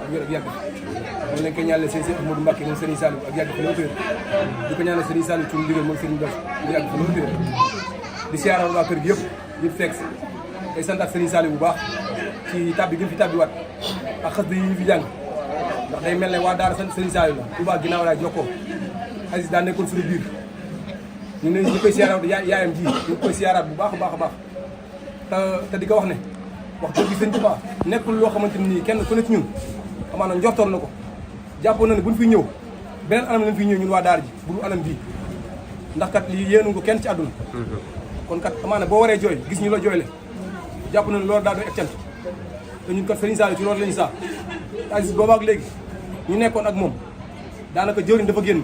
ak yàgg moom lañ koy ñaanal sëñ Modou Mbacké moom Serigne Saliou ak yàgg fa la wér di ko ñaanal Serigne Saliou ci ndigal moom Serigne Bass ak yàgg fa la wér di siyaara waa kër gi yëpp di fekk tey sant ak Serigne Saliou bu baax ci tabbi gi fi tabbiwaat ak xas yi ñu fi jàng ndax day mel ne waa daara sant Serigne Saliou la Touba ginnaaw laay jokkoo Aziz daa nekkoon suñu biir ñu koy siyaaraat yaayam ji ñu koy siyaaraat bu baax a baax a baax te di ko wax ne wax dëgg sëñ Touba nekkul loo xamante ni kenn ku ne ci ñun amaana njortoon na ko jàppoon na ne buñ fi ñëw beneen anam lañ fi ñëw ñun waa daara ji bu dul anam bii ndax kat lii yéenu ko kenn ci àdduna kon kat amaana boo waree jooy gis ñu la jooyle jàpp na ne loolu daa doy ak cant te ñun kat Serigne Saliou ci loolu lañu saa Aziz boobaak léegi ñu nekkoon ak moom daanaka jëriñ dafa génn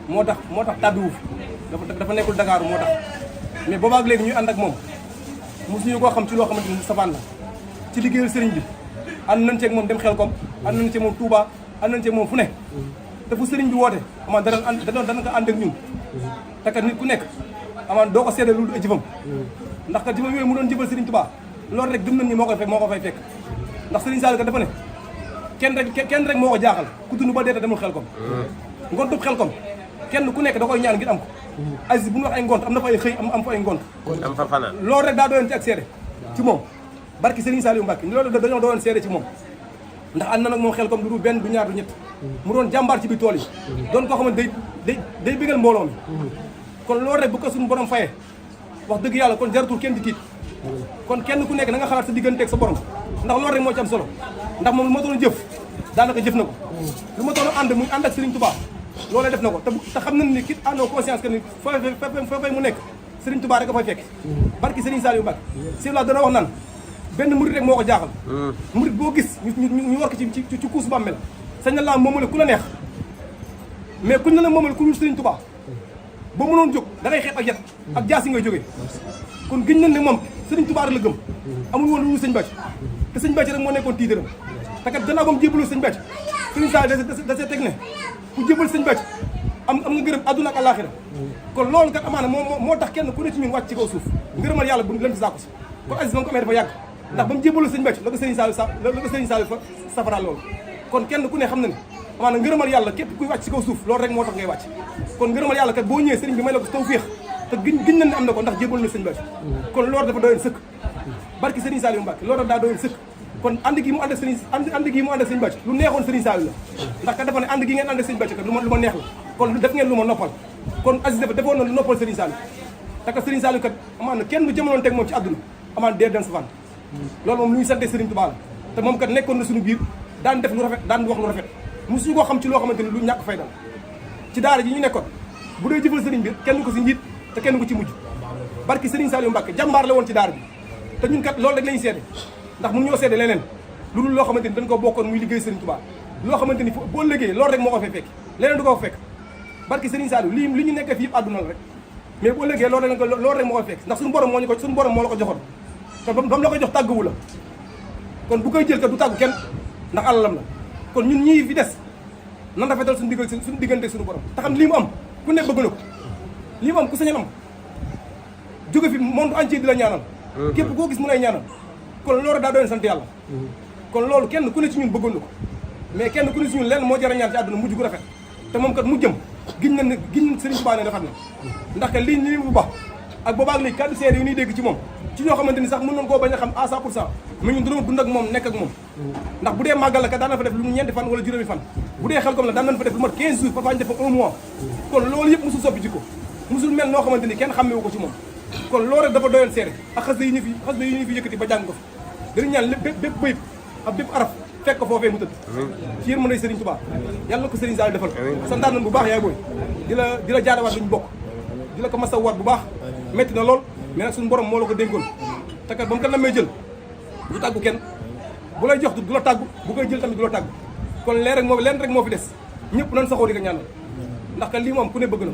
moo tax tàbbiwu fi dafa nekkul Dakar moo tax mais boobaak léegi ñuy ànd ak moom mosuñu koo xam ci loo xamante ni safaan la ci liggéeyal sëriñ bi ànd nañ ceeg moom dem Xelkom ànd nañ ceeg moom Touba ànd nañ ceeg moom fu ne te fu sëriñ bi woote amaan dana ko ànd ak ñun te kat nit ku nekk amaan doo ko seede lu ay jëfam ndax kat jëfam yooyu mu doon jëfal sëriñ Touba loolu rek gëm nañ ni moo ko fay fekk ndax sëriñ Saliou kat dafa ne kenn rek moo ko jaaxal ku dund ba dee te demul Xelkom ngontub Xelkom kenn ku nekk da koy ñaan ngir am ko Aziz bu ñu wax ay ngont am na fa ay xëy am fa ay ngont am fa fanaan loolu rek daa doyoon ci ak seede ci moom barki Serigne Saliou Mbacké loolu dañoo doyoon seede ci moom ndax ànd na nag moom Xelkom du benn du ñaar du ñett mu doon jàmbaar ci biir tool yi doon koo xamante day bëggal mbooloo mi kon loolu rek bu ko suñu borom fayee wax dëgg yàlla kon jaratul kenn di tiit kon kenn ku nekk na nga xalaat sa digganteeg sa borom ndax loolu rek moo ci am solo ndax moom lu ma doon jëf daanaka jëf na ko lu ma doon ànd muy ànd ak Serigne Touba loolee def na ko te xam nañ ni kit àndoo conscience que ni foofee mu nekk Serigne Touba rek a fay fekk barki Serigne Saliou Mbacké si la dana wax naan benn murid rek moo ko jaaxal murid boo gis ñu war ko ci kuusu bàmmeel sañ na laa moomale ku la neex mais kuñ na la moomale ku dul Serigne Touba ba mënoon jóg da ngay xeeb ak yet ak jaas yi ngay jógee kon gëñ nañ ne moom Serigne Touba rek la gëm amul woon lu sëñ Bàcc te sëñ Bàcc rek moo nekkoon tiitaram te kat gannaaw ba mu jébaloo sëñ Bàcc Serigne Saliou da see teg ne ku jébal sëñ Bàcc am nga gërëm àdduna ak àllaaxira kon loolu kat amaana moo tax kenn ku ne ci ñun wàcc ci kaw suuf ngërëmal yàlla bu leen fi saako si kon Aziz ba nga ko amee dafa yàgg ndax ba mu jébaloo sëñ Bàcc la ko Serigne Saliou fa safara loolu kon kenn ku ne xam na ne amaana ngërëmal yàlla képp kuy wàcc ci kaw suuf loolu rek moo tax ngay wàcc kon ngërëmal yàlla kat boo ñëwee sëriñ bi may la ko taw féex te giñ nañ ne am na ko ndax jébal na sëñ Bàcc kon loolu dafa doyoon sëkk barki Serigne Saliou Mbacké loolu daa doyoon sëkk kon ànd gi mu ànd ak sëñ Bàcc lu neexoon Serigne Saliou la ndax kat dafa ne ànd gi ngeen ànd ak sëñ Bàcc kat lu ma neex la kon def ngeen lu ma noppal kon Aziz dafa defoon na lu noppal Serigne Saliou te kat Serigne Saliou kat amaan na kenn du jamonoon teg moom ci àdduna amaan dee den sa fan loolu moom lu ñu sante Serigne Touba la te moom kat nekkoon na suñu biir daan def lu rafet daan wax lu rafet mosuñu koo xam ci loo xamante ni lu ñàkk fay dal ci daara ji ñu nekkoon bu dee jëfal Serigne bi kenn ko si njiit te kenn ko ci mujj barki Serigne Saliou Mbacké jàmbaar la woon ci daara bi te ñun kat loolu rek lañu seede ndax mun ñoo seede leneen lu dul loo xamante ni dañ ko bokkoon muy liggéey Serigne Touba loo xamante ni boo liggéey loolu rek moo ko fay fekk leneen du ko fekk barki Serigne Saliou li ñu nekkee fii yëpp àdduna la rek mais boo liggéey loolu rek moo ko fekk ndax suñu borom moo la ko joxoon kon ba mu la ko jox tàgguwu la kon bu koy jël kat du tàggu kenn ndax alalam la kon ñun ñii fi des nan rafetal suñu diggante suñu borom te xam lii mu am ku ne bëgg na ko lii mu am ku sañoon am jóge fi monde entier di la ñaanal képp koo gis mu lay ñaanal kon loolu daa doon sant yàlla kon loolu kenn ku ne ci ñun bëggoon na ko mais kenn ku ne ci ñun lenn moo jar a ñaan ci àdduna mujj gu rafet te moom kat mujjëm giñ Serigne Touba ne rafet na ndax kat lii bu baax ak boobaag léegi kàddu seede yi ñuy dégg ci moom ci ñoo xamante ni sax mën nañ koo bañ a xam à 100% mais ñun dina dund ak moom nekk ak moom ndax bu dee màggal la kat daan na fa def lu mu ñeenti fan wala juróomi fan bu dee Xelkom la daan nañ fa def lu mat 15 jours parfois ñu def fa 1 mois kon loolu yëpp musul soppi jikko musul mel noo xamante ni kenn xàmmewu ko ci moom kon loolu rek dafa doyoon seede ak xas yi ñu fi yëkkati ba jàng ko fi dañu ñaan bépp bëyib ak bépp araf fekk ko foofee mu tëdd ci yërmande Serigne Touba yàlla na ko Serigne Saliou defal santaan nañ bu baax yaay booy di la jaarawaat luñu bokk di la ko masawaat bu baax metti na lool mais nag suñu borom moo la ko dénkoon te kat ba mu ko namee jël du tàggu kenn bu lay jox du la tàggu bu koy jël tamit du la tàggu kon leen rek moo fi des ñëpp nan saxoo di ko ñaanal ndax que lii moom ku ne bëgg na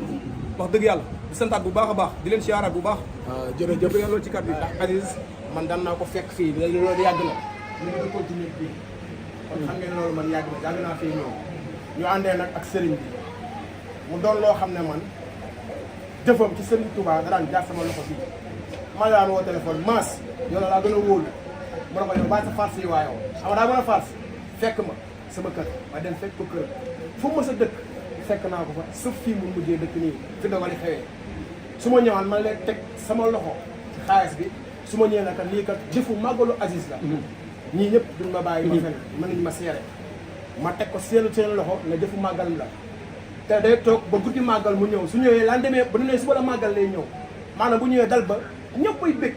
wax dëgg yàlla di santaat bu baax a baax di leen siyaaraat bu baax jërëjëf loolu ci kàddu yi ndax Aziz man daan naa ko fekk fii loolu yàgg na ñu ngi continuer bi kon xam ngeen loolu man yàgg naa fii ñëw ñu àndee nag ak sëriñ bi mu doon loo xam ne man jëfam ci sëriñ Touba da daan jaar sama loxo fii ma daan woo téléphone Mass yow laa gën a wóolu mu ne ko yow bàyyi sa farce yi waayoo xam nga daa mën a farce fekk ma sama kër ma dem fekk ko kër fu ma sa dëkk fekk naa ko fa sauf fii mu mujjee dëkk nii fi dogali xewee su ma ñëwaan ma leen teg sama loxo ci xaalis bi su ma ñëwee naka lii kat jëfu màggalu Aziz la ñii ñëpp duñ ma bàyyi ma fen mën nañ ma seere ma teg ko seen loxo ne jëfu màggalam la te day toog ba guddi màggal mu ñëw su ñëwee lan demee ba ne suba la màggal lay ñëw maanaam bu ñëwee dal ba ñëpp ay bëgg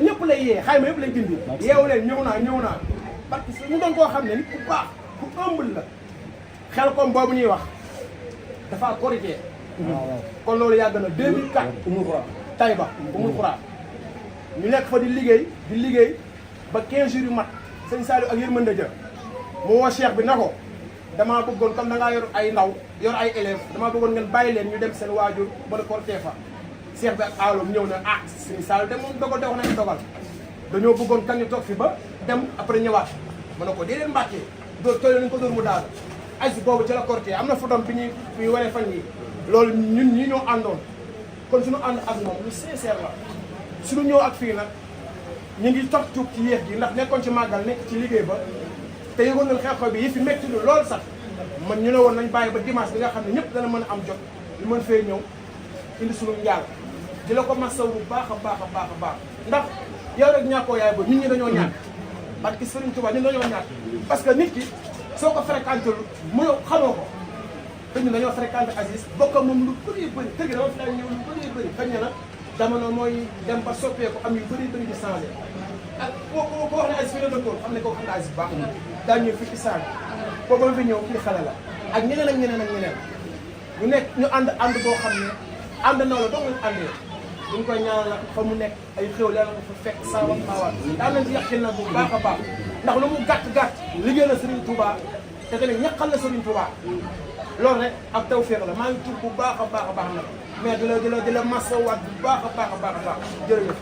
ñëpp lay yee xayma yëpp lay dindi yeewu leen ñëw naa parce que mu doon koo xam ne nit ku baax ku ëmbal la xel comme boobu ñuy wax dafa korité kon loolu yàgg na 2004 umul xuraa Taïba umul xuraa ñu nekk fa di liggéey ba 15 jours yu mat sëñ Saliou ak yërmande ja mu woo cheikh bi na ko damaa bëggoon comme da ngaa yor ay ndaw yor ay élèves damaa bëggoon ngeen bàyyi leen ñu dem seen waajur ba a korité fa cheikh bi ak aalum ñëw na sëñ Saliou de moom dogal de wax nañ dogal dañoo bëggoon kan ñu toog fi ba dem après ñëwaat ma ne ko déedéet Mbàkke dóor tooy nañ ko dóor mu daal ay si boobu ci la korité am na photom bi ñuy wane fan yi loolu ñun ñi ñoo àndoon kon suñu ànd ak moom lu sincère la suñu ñëw ak fii nag ñu ngi toog tuub ci yéex gi ndax nekkoon ci màggal nekk ci liggéey ba te yëgoon nañ xew-xew bi yi fi métti lu loolu sax man ñu ne woon nañ bàyyi ba dimanche bi nga xam ne ñëpp dana mën a am jot ñu mën fee ñëw indi suñu njaal di la ko masaw bu baax a baax ndax yow rek ñàkkoo yaay ba nit ñi dañoo ñàkk parce que Serigne Touba ñun dañoo ñàkk parce que nit ki soo ko fréquenté lu mu xamoo ko te ñun dañoo fréquenté Aziz bokk moom lu bëri kër gi dama fi daan ñëw lu bëri xëy na nag jamono mooy dem ba soppeeku am yu bëri di changé ak boo wax ne Aziz fi la dëkkoon xam ne koo xam ne Aziz baax na daa ñëw fii ci saag boobu ma fi ñëw kii xale la ak ñeneen ñu nekk ñu ànd boo xam ne ànd na la doo nga àndee duñ koy ñaanal la fa mu nekk ay xéw leela ko fa fekk saawa xaawaat daal nañ ci yàqil na bu baax a baax ndax lu mu gàtt liggéey la Serigne Touba te tamit ñaqal la Serigne Touba loolu rek ak tawfeex la maa ngi tur bu baax a baax nag mais di la masawaat bu baax a baax jërëjëf